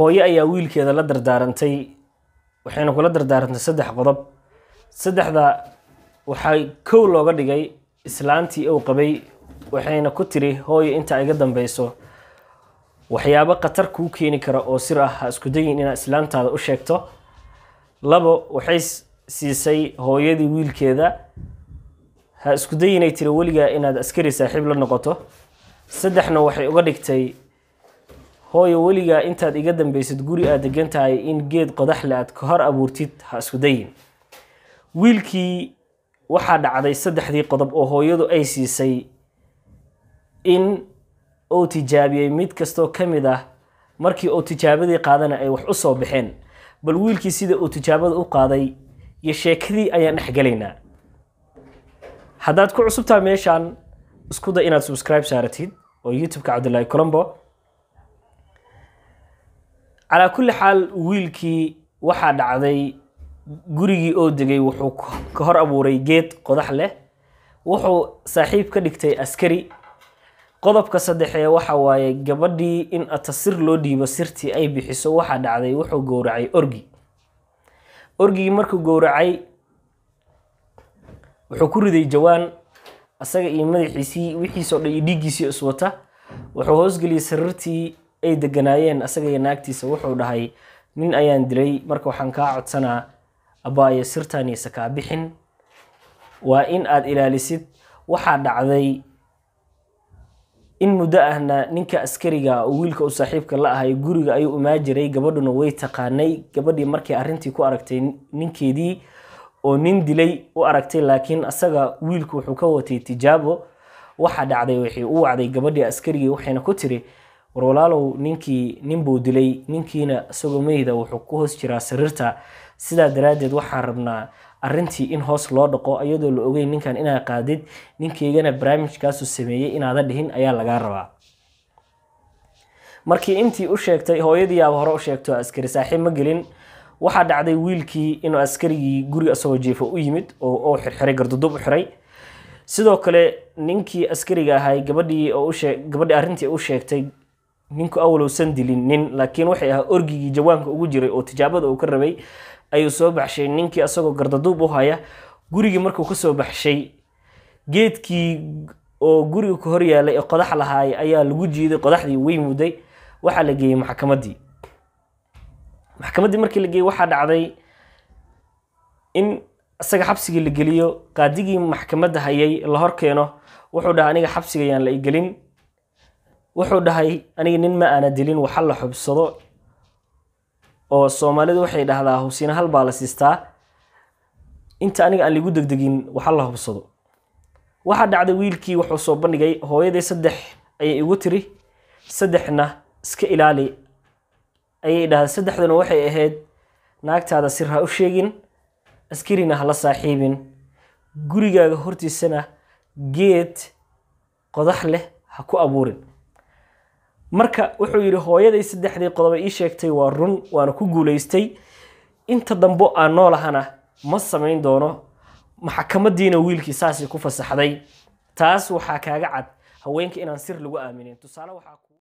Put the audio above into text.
Hooyo ayaa wiilkeeda la dardaarantay, waxayna kula dardaarantay saddex qodob. Saddexda waxay kow looga dhigay islaantii uu qabay, waxayna ku tiri: "Hooyo, inta iga dambeyso waxyaabo khatar kuu keeni kara oo sir ah ha isku dayin inaad islaantaada u sheegto." Labo, waxay siisay hooyadii wiilkeeda: "Ha isku dayinay," tiri, "weligaa inaad askari saaxiib la noqoto." Saddexna waxay uga dhigtay: "Hooyo, weligaa intaad iga dambeysid guri aad degan tahay in geed qodaxle aad ka hor abuurtid ha isku dayin." Wiilkii waxaa dhacday saddexdii qodob oo hooyadu ay siisay in uu tijaabiyey mid kastoo ka mid ah. Markii uu tijaabadii qaadana ay wax u soo baxeen. Bal wiilkii sida uu tijaabada u qaaday iyo sheekadii ayaan dhex gelaynaa. Haddaad ku cusubtahay meeshaan, isku day inaad subscribe saaratid oo YouTube-ka Cabdullaahi Colombo. Calaa kulli xaal, wiilkii waxaa dhacday gurigii oo degay wuxuu ka hor abuuray geed qodax leh, wuxuu saaxiib ka dhigtay askari. Qodobka saddexee waxa waaye gabadhii in ata sir loo dhiibo, sirtii ay bixiso. Waxaa dhacday wuxuu gowracay orgi. Orgigii markuu gowracay, wuxuu ku riday jawaan, asaga iyo madaxiisii, wixiisoo dhan iyo dhiiggiisii iswata. Wuxuu hoosgeliyey sariirtii ay deganaayeen asaga iyo naagtiisa. Wuxuu dhahay: "Nin ayaan dilay, marka waxaan kaa codsanaa, abbaayo, sirtaaniisa kaa bixin, waa in aad ilaalisid." Waxaa dhacday in muddo ahna ninka askariga oo wiilka uu saaxiibka la ahay guriga ayuu imaa jiray, gabadhuna way taqaanay. Gabadhii markii arrintii ku aragtay ninkeedii oo nin dilay u aragtay, laakiin asaga wiilku wuxuu ka watay tijaabo. Waxaa dhacday waxay u wacday gabadhii askarigii, waxayna ku tiri: "War walaalow, ninkii nin buu dilay, ninkiina isagoo meyda wuxuu ku hoos jiraa sariirta. Sidaa daraaddeed waxaan rabnaa arrintii in hoos loo dhaqo, iyadoo la ogeyn ninkan inaa qaadid, ninkaygana barnaamijkaasuu sameeyey inaada dhihin ayaa lagaa rabaa." Markii intii u sheegtay, hooyadii yaaba hore u sheegto askari saaxiib ma gelin. Waxaa dhacday wiilkii inuu askarigii guriga isagoo jiifo u yimid oo xirxiray, gardudub u xiray. Sidoo kale ninkii askariga ahay gabadhii oo gabadhii arrintii u sheegtay, ninku awalowsan dilin nin, laakiin waxay ahaa orgigii jawaanka ugu jiray oo tijaabada uu ka rabay ayuu soo baxshay. Ninkii asagoo gardaduub u haya gurigii markuu ka soo baxshay, geedkii oo guriga ka hor yaalay ee qodax lahaay ayaa lagu jiiday, qodaxdii way muday. Waxaa la geeyey maxkamaddii. Maxkamaddii markii la geeyey, waxaa dhacday in isaga xabsigii la geliyo. Qaadigii maxkamadda hayay la hor keeno. Wuxuu dhahay: "Aniga xabsiga yaan la igelin." Wuxuu dhahay: "Aniga nin ma aana dilin, waxa la xubsado oo Soomaalidu waxay dhahdaa hubsina hal baa la siistaa, inta aniga aan ligu degdegin waxa la hubsado." Waxaa dhacday wiilkii wuxuu soo bandhigay: "Hooyaday saddex ayay igu tiri, saddexna iska ilaali ayay dhahday. Saddexduna waxay ahayd: naagtaada sir ha u sheegin, askarina ha la saaxiibin, gurigaaga hortiisana geed qodax leh ha ku abuurin." Marka wuxuu yidhi: "Hooyaday saddexdii qodob ay ii sheegtay waa run, waana ku guulaystay. Inta dambo aan noolahana ma samayn doono." Maxkamadiina wiilkii saasay ku fasaxday. Taas waxaa kaaga cad haweenka inaan sir lagu aaminin. Tusaale waxaa